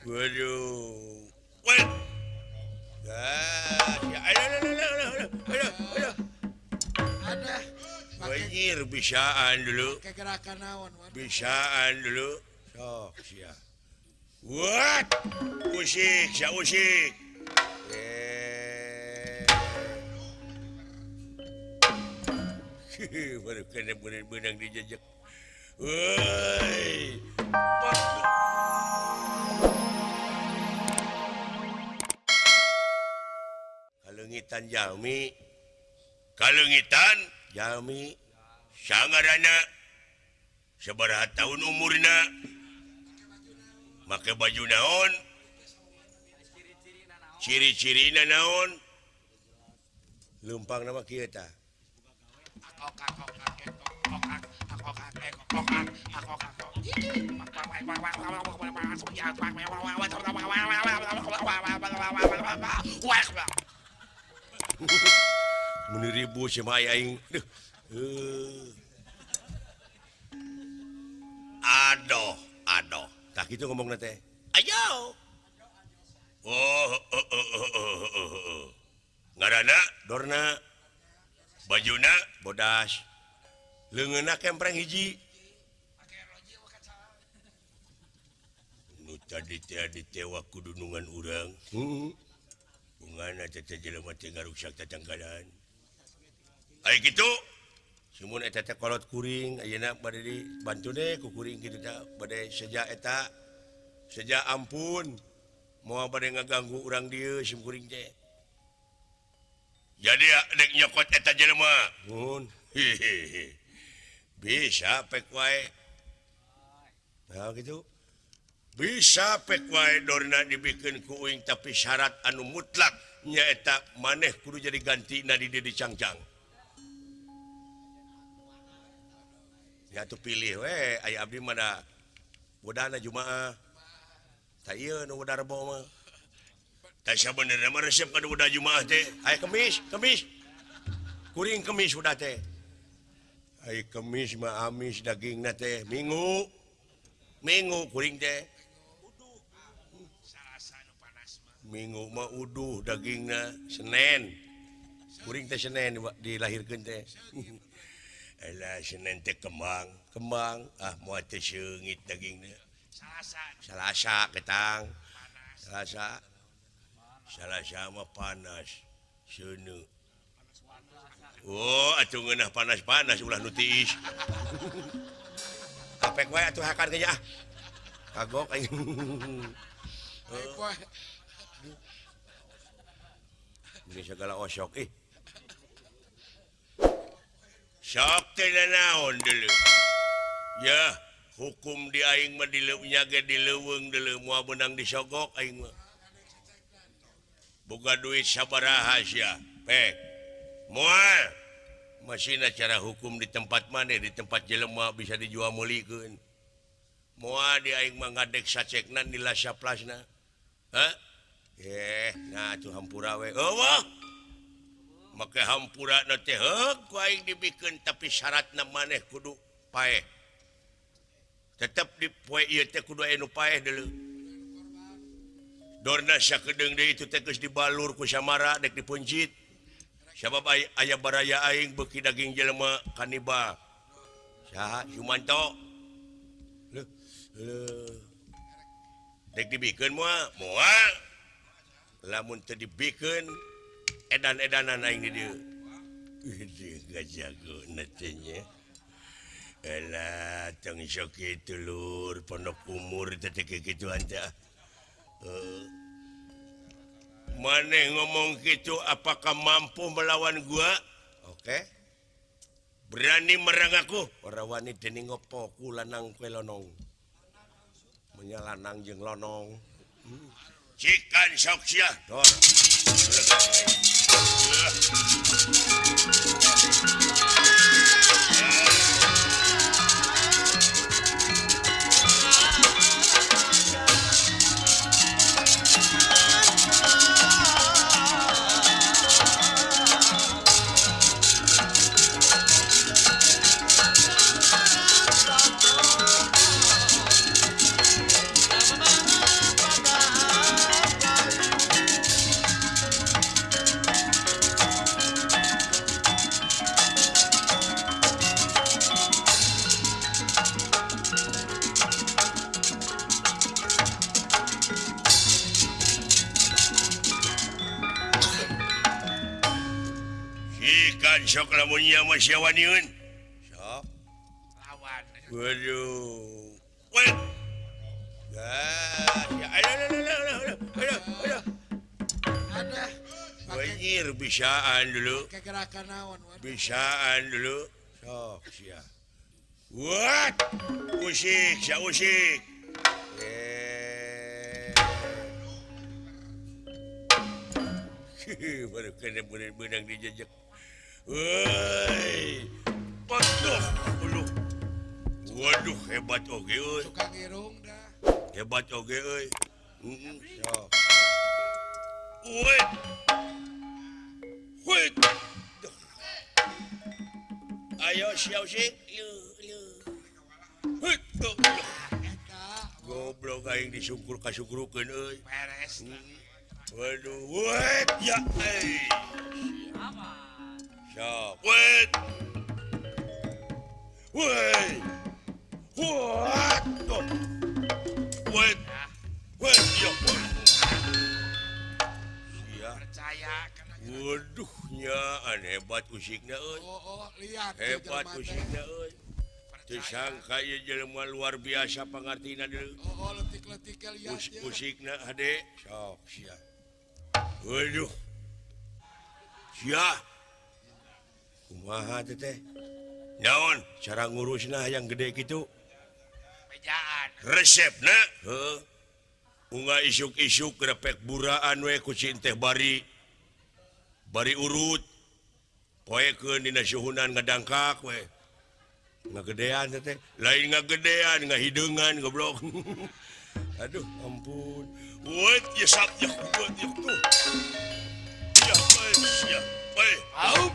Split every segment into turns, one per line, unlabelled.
Waduh. Wait. Ah, ya, aduh, aduh, aduh, aduh, aduh, aduh.
Ada.
Wajir bisaan dulu.
Pakai gerakan naon?
Bisaan dulu. Sok sia. What? Usik, sia usik. Baru kena benang dijejek. Woi. Kalengitan jalmi. Kalengitan jalmi. Sangarana sabaraha tahun umurna? Make baju naon? Ciri-cirina naon? Leumpang nama kieu tah. Mun ribu sama aing. Duh. Aduh, aduh. Tah kitu ngomongna teh. Ayo. Oh, oh, oh, oh, oh, oh, oh. Ngaranna Dorna. Bajuna bodas. Leungeunna kempreng hiji. Nu tadi teh ditewak ku dunungan urang. Heeh. Bungana teh jelema teh ngaruksak tatangkalan. Ai kitu. Simun eta teh kolot kuring ayeuna bade dibantu deh ku kuring kitu teh bade seja eta. Seja ampun. Moal bade ngaganggu urang dieu sim kuring teh. Jadi dek nyokot eta jelema. Mun. Hehehe. Bisa pek wae. Nah gitu. Bisa pek wae Dorna dibikeun ku uing tapi syarat anu mutlak nyaeta maneh kudu jadi gantina di dieu dicangcang. Ya tuh pilih we aya abdi mah da budana Jumaah. Tah ieu nu budak Rebo mah. Tah sabenerna mah resep ka budak Jumaah teh. Aya kemis, kemis. Kuring kemis udah teh. Aya kemis mah amis dagingna teh Minggu. Minggu kuring teh. Minggu mah uduh dagingna Senin. Kuring teh Senin dilahirkeun teh. Elah Senin teh kembang, kembang ah moal teh seungit dagingna. Salasa. Salasa ketang. Salasa. Salasa mah panas. Seuneu. Oh, atuh ngeunah panas-panas ulah nu tiis. Apek wae atuh hakan teh ah. Kagok aing. Ini segala osok ih. Sok teh naon deuleu. Ya, hukum di aing mah dileunya ge dileuweung deuleu moal beunang disogok aing mah. Boga duit sabaraha sia, pek. Moal. Masina cara hukum di tempat maneh, di tempat jelema bisa dijual meulikeun. Moal di aing mah ngadek sacekna nila saplasna. Hah? Nah atuh hampura we. Eueuh. Make hampura na teh heug ku aing dibikeun tapi syaratna maneh kudu paeh. Tetep di poe ieu teh kudu aya nu paeh deuleu. Dorna sakedeung deui itu teh geus dibalur ku Samara dek dipuncit. Sabab aya baraya aing beuki daging jelema kanibal. Saha Sumanto? Leuh, leuh. Dek dibikeun moal? Moal. Lamun teu dibikeun edan-edanan aing di dieu. Ih, gajagona teh nya. Elah, tong sok kitu lur, pondok umur teh teh kikituan teh. Maneh ngomong gitu apakah mampu melawan gua? Oke. Berani merang aku? Ora wani dening ngopo ku lanang kowe lonong. Menyalanang jeung lonong. Cikan sok sia. Dor. Acan sok lamun nya mah sia waniun. Sok.
Lawan.
Waduh. Weh. Gas. Ya aduh aduh aduh aduh aduh.
Ada.
Wajir bisaan dulu.
Gerakan naon?
Bisaan dulu. Sok sia. What? Usik, sia usik. Baru kena benang dijejek. Woi. Waduh, aduh. Waduh, hebat oge euy.
Tukang irung dah.
Hebat oge euy. Heeh, sok. Woi. Woi. Ayo sia usik. Goblok aing disungkur kasungkurukeun euy.
Beres.
Waduh, wet ya euy. Sok, wet. Woi. What? Wet. Wet ya. Sia.
Percaya kana.
Waduh nya hebat usikna euy.
Oh, oh, lihat
hebat usikna euy. Teu sangka ieu jelema luar biasa pangartina deui.
Oh, oh letik-letik lihat ya.
Usikna hade. Sok sia. Waduh. Sia. Kumaha teh? Naon cara ngurusna hayang gede kitu?
Bejaan.
Resepna? Heuh. Unga isuk-isuk grepek buraan we ku cinteh bari. Bari urut. Poekeun dina suhunan ngadangkak we. Ngagedean teh. Lain ngagedean, ngahideungan goblok. Aduh, ampun. Wet ya sap ya wet ya tuh. Ya ya. Weh.
Au.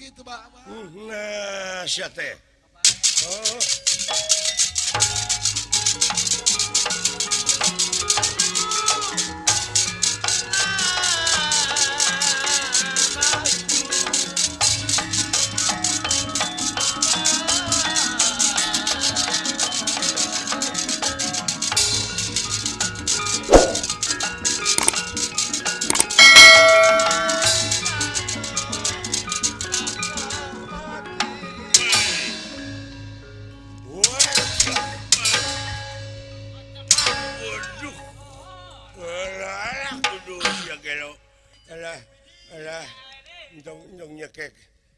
Gitu, Pak.
Nah, sia teh. Oh.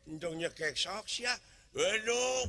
Entong nyekek sok sia. Waduh.